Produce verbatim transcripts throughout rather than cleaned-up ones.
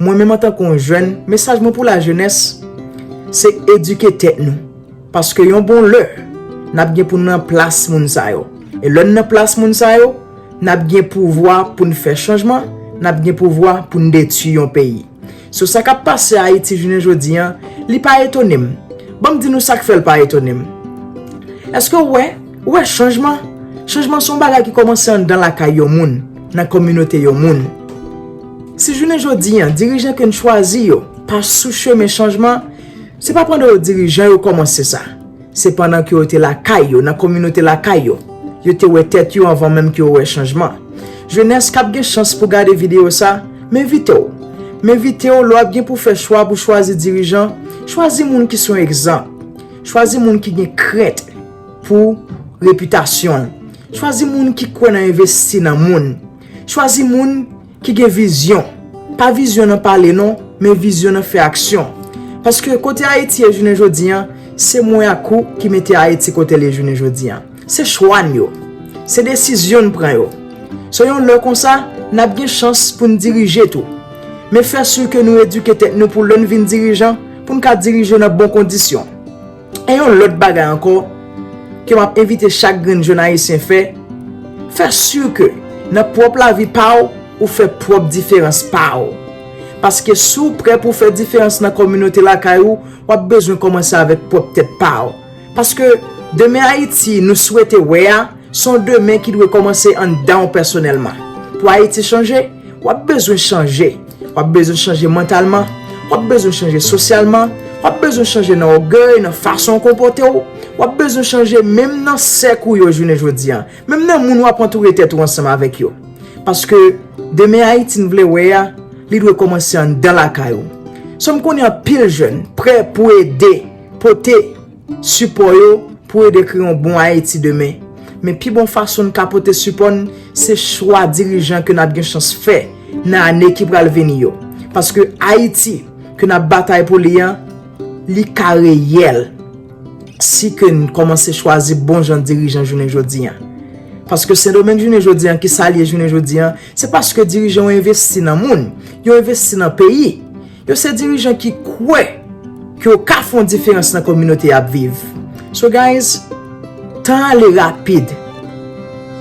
Mwen menm antanke yon jèn, mesaj mwen pou lajenès, se edike tèt nou. Paske yon bon lè, n ap gen pou n nan plas moun sa yo. E lè n nan plas moun sa yo, n ap gen pouvwa pou n fè chanjman, n ap gen pouvwa pou n detwi yon peyi. So sa k ap pase Ayiti jounen jodi an, li pa etone m. Ban m di nou sa k fè l pa etone m. Èske w wè, ou wè chanjman? Chanjman se yon bagay ki kòmanse anndan lakay yon moun, nan kominote yon moun. Si jounen jodi an, dirijan ke n chwazi yo pa sou chemen chanjman, se pa pandan yo dirijan yo kòmanse sa. Se pandan ke yo te lakay yo, nan kominote lakay yo. Yo te wè tèt yo anvan menm ke yo wè chanjman. Jenès k ap gen chans pou gade videyo sa, m envite w. M envite w, lè w ap gen pou fè chwa pou chwazi dirijan, chwazi moun ki se yon egzanp. Chwazi moun ki gen krent pou repitasyon l. Chwazi moun ki kwè nan envesti nan moun. Chwazi moun ki gen vizyon. Pa vizyon nan pale non, men vizyon nan fè aksyon. Paske kote Ayiti ye jounen jodi an, se mwen ak ou ki mete Ayiti kote l ye jounen jodi an. Se chwa n yo. Se desizyon n pran yo. So yon lè konsa, n ap gen chans pou n dirije tou. Men fè si ke nou edike tèt nou pou lè n vin dirijan, pou n ka dirije nan bon kondisyon. E yon lòt bagay ankò, ke m ap envite chak grenn jèn ayisyen fè, fè si ke nan pwòp lavi pa w, ou fè pwòp diferans pa w. Paske si w prè pou w fè diferans nan kominote lakay ou, w ap bezwen kòmanse avèk pwòp tèt pa w. Paske demen Ayiti nou swete wè a, se yon demen ki dwe kòmanse anndan w pèsonèlman. Pou Ayiti chanje, w ap bezwen chanje. W ap bezwen chanje mantalman, w ap bezwen chanje sosyalman, w ap bezwen chanje nan ògèy, nan fason w konpòte w, w ap bezwen chanje menm nan sèk ou yo jounen jodi an, menm nan moun w ap antoure tèt ou ansanm avèk yo. Paske demen Ayiti n vle wè a, li dwe kòmanse anndan lakay ou. So m konnen anpil jèn prè pou ede, pote sipò yo pou ede kreye yon bon Ayiti demen. Men pi bon fason n ka pote sipò n, se chwa dirijan ke n ap gen chans fè nan ane ki pral vini yo. Paske Ayiti ke n ap batay pou li an, li ka reyèl si ke n kòmanse chwazi bon jan dirijan jounen jodi an. Paske Sendomeng jounen jodi an, ki sa l ye jounen jodi an, se paske dirijan yo envesti nan moun, yo envesti nan peyi. Yo se dirijan ki kwè ke yo ka fè yon diferans nan kominote y ap viv. So guys, tan ale rapid.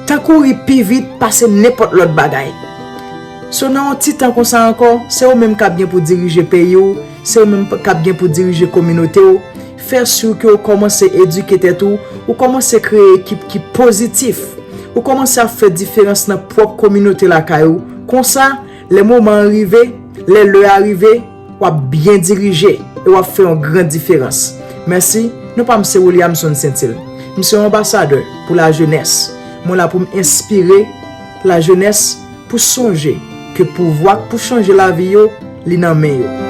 Tan kouri pi vit pase nenpòt lòt bagay. So nan yon ti tan konsa ankò, se ou menm k ap gen pou dirije peyi w, se ou menm k ap gen pou dirije kominote w. Fè si ke w kòmanse edike tèt ou, ou kòmanse kreye ekip ki pozitif. Ou kòmanse ap fè diferans nan pwòp kominote lakay ou. Konsa, lè moman an rive, lè lè a rive, w ap byen dirije e w ap fè yon gran diferans. Mèsi, non pa m se Williamson Saintil. M se yon anbasadè pou lajenès. Mwen la pou m enspire lajenès pou sonje ke pouvwa k pou chanje lavi yo, li nan men yo.